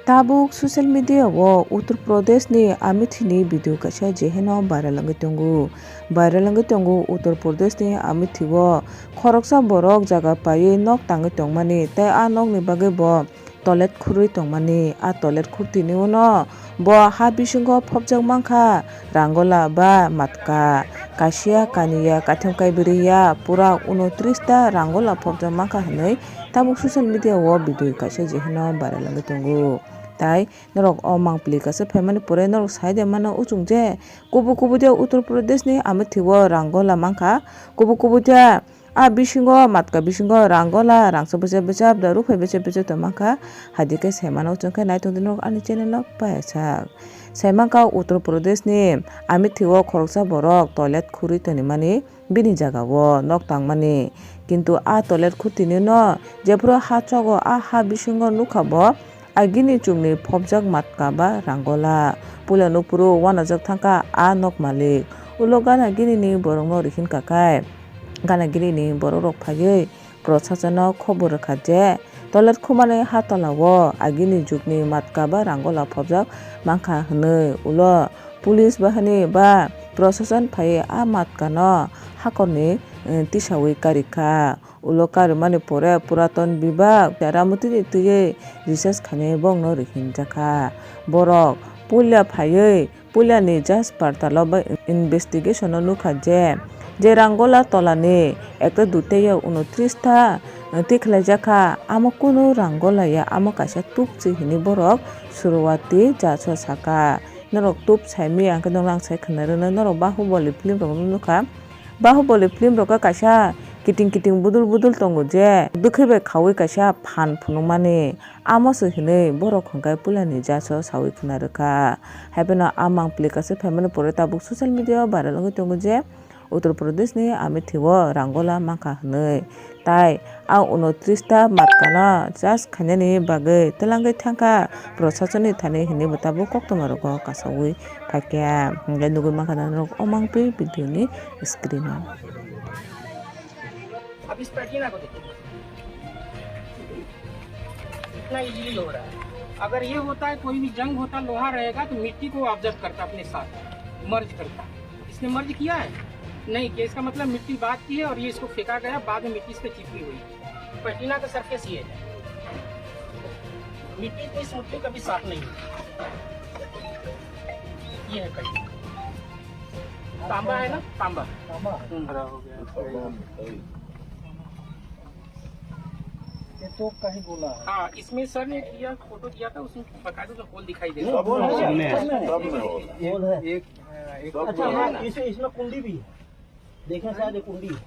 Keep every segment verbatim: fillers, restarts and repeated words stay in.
Tabuk social media o Uttar Pradesh ni Amethi ni video kaisa jeheno viral wngwi tongo. Viral wngwi tongo Uttar Pradesh ni Amethi o khoroksa borok jaga paiwi nok tangwi tongmani tei a nok ni bagwi bo toilet khurwi tongmani. A toilet khurtini uno bo ha bisingo phobjak mankha rangola ba matka, kasia, kaniya, kaitham, kaibwrwi ya, pura unotris ta rangola phobjak mankha hwnwi tabuk social media o video kaisa jeheno viral wngwi tongo. Tai norok o mangpili kaisa phaimani pore norok sai de mano uchung je kubu kubu de Uttar Pradesh ni Amethi o rangola mankha, kubu kubu de a bisingo matka bisingo rangola rangchak bwchap bwchap da ruphai bwchap bwchap tongma kha. Haidi khe sai mano chwng khe naitok di norok ani channel no paiya sak. Sai mankha Uttar Pradesh ni Amethi o khoroksa borok toilet khurwi tongmani bini jaga o nok tangmani. Kintu a toilet khurtini no jephuru ha chogo a ha bisingo nukha bo agini chukni phobjak matka ba rangola. Puila nukphuru uanajak thangkha a nok malik. Ulo gana gini ni borok no rihin kakhai. Gana gini ni borok rok phaiwi prosason no khobor rwkha je toilet khumani ha tola o agini jukni matka ba rangola phobjak mankha hwnwi. Ulo police bahani ba prosason phaiwi a matka no hakorni, eh, tisawi karikha. Ulo karimani pore Puraton Bibhag Ramotini twiwi research khainai bongno rihinjakha. Borok puila phaiwi puilani judge portal o ba investigation o nukha je, je rangola tolani ekta duteiya unotris ta tikhlaijakha, amo kunu rangola ya, amo kaisa tupchi hinwi borok Suruwati judge o sakha. Norok tup saimaya hwnkhe norok ang sai khna rwno, norok Bahubali film rok nukha. Bahubali film rok kaisa kiting kiting budul budul tongo je, bwkhwi bai khaui kaisa phan phunukmani, amo se hinwi borok hwnkhe puilani judge o saui khna rwkha. Haiphano a mangpili kaisa phaimani pore tabuk social media o viral wngwi tongo je Uttar Pradesh ni Amethi o rangola mankha hinwi. Tai ang unotris ta matkano charge khainani bagwi twlangwi thangkha prosasoni thani hinwi bo tabuk koktwma rogo kasaui phaikha. Hwnkhe nugwi mankha norok o mangpili video ni screen o. अब इस प्लेटिना को देखिए, कितना इजीली हो रहा है। अगर ये होता है, कोई भी जंग होता, लोहा रहेगा तो मिट्टी को ऑब्जर्व करता अपने साथ, मर्ज करता। इसने मर्ज किया है? नहीं किया। इसका मतलब मिट्टी बाद की है और ये इसको फेंका गया, बाद में मिट्टी इस पे चिपकी हुई। प्लेटिना का सरफेस ये है। मिट्टी इतनी स्मूथली कभी साफ नहीं हुई। ये है प्लेटिना। तांबा है ना, तांबा। तांबा? हम्म। खराब हो गया। ये तो कहीं बोला है। हाँ, इसमें सर ने दिया, फोटो दिया था, उसमें बकायदा उसमें होल दिखाई दे रहा है। सब में होल है। सब में होल है। एक, एक, हाँ, एक सब में होल है। अच्छा, हाँ, इसे, इसमें कुंडी भी है। देखें शायद ये कुंडी है।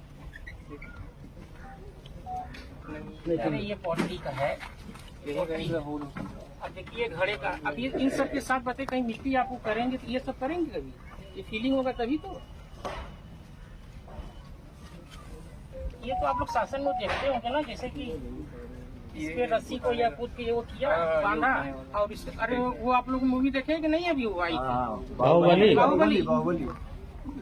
नहीं, अरे, ये पॉटरी का है। ये पॉटरी। अब देखिए, घड़े का, अब ये इन सब के साथ बातें कहीं मिट्टी आप वो करेंगे, तो ये सब करेंगे कभी? ये फीलिंग होगा तभी तो। ये तो आप लोग शासन में देखते होंगे ना, जैसे कि इस पे रस्सी को या कूद के वो किया, हाँ, ये बांधा, उठाया वाला। और इस, अरे, वो आप लोग मूवी देखे कि नहीं? अभी वो आई थी। हाँ, बाहुबली। बाहुबली। बाहुबली।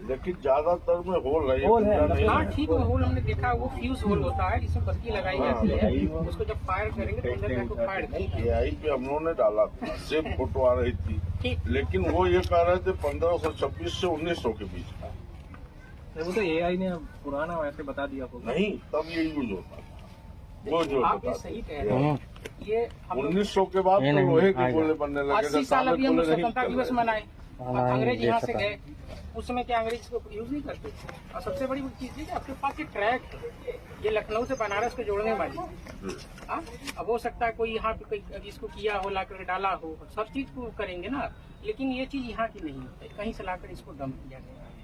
लेकिन ज्यादातर में होल है, ये होल है, खुला नहीं है। हाँ, ठीक है, होल हमने देखा, वो फ्यूज होल होता है, जिसमें बत्ती लगाई हाँ, जाती है, वही। उसको जब फायर करेंगे तो अंदर जाके फायर की। एआई पे हम लोगों ने डाला था, सेम फोटो आ रही थी। ठीक। लेकिन वो ये कह रहे थे पन्द्रह सौ छब्बीस से उन्नीस सौ के बीच का। नहीं, वो तो एआई ने पुराना वैसे बता दिया होगा। नहीं, तब ये यूज होता था। वो जो आप ये बता सही दे। कह रहे हैं। हम्म। ये हम लोग उन्नीस सौ के बाद ये तो नहीं, लोहे के आएगा। गोले बनने लगे थे, अस्सी साल कागज अभी हम गोले नहीं स्वतंत्रता बनने दिवस लगे। मनाए। हाँ, अंग्रेज यहाँ से देखा था। गए, उस समय क्या अंग्रेज इसको यूज नहीं करते थे? और सबसे बड़ी चीज़ थी कि आपके पास ये ट्रैक है, ये लखनऊ से बनारस को जोड़ने वाली। हम्म। हाँ? अब हो सकता है कोई यहाँ पे कोई इसको किया हो, ला करके डाला हो, सब चीज़ को करेंगे ना, लेकिन ये चीज़ यहाँ की नहीं है, कहीं से लाकर इसको डंप किया गया है।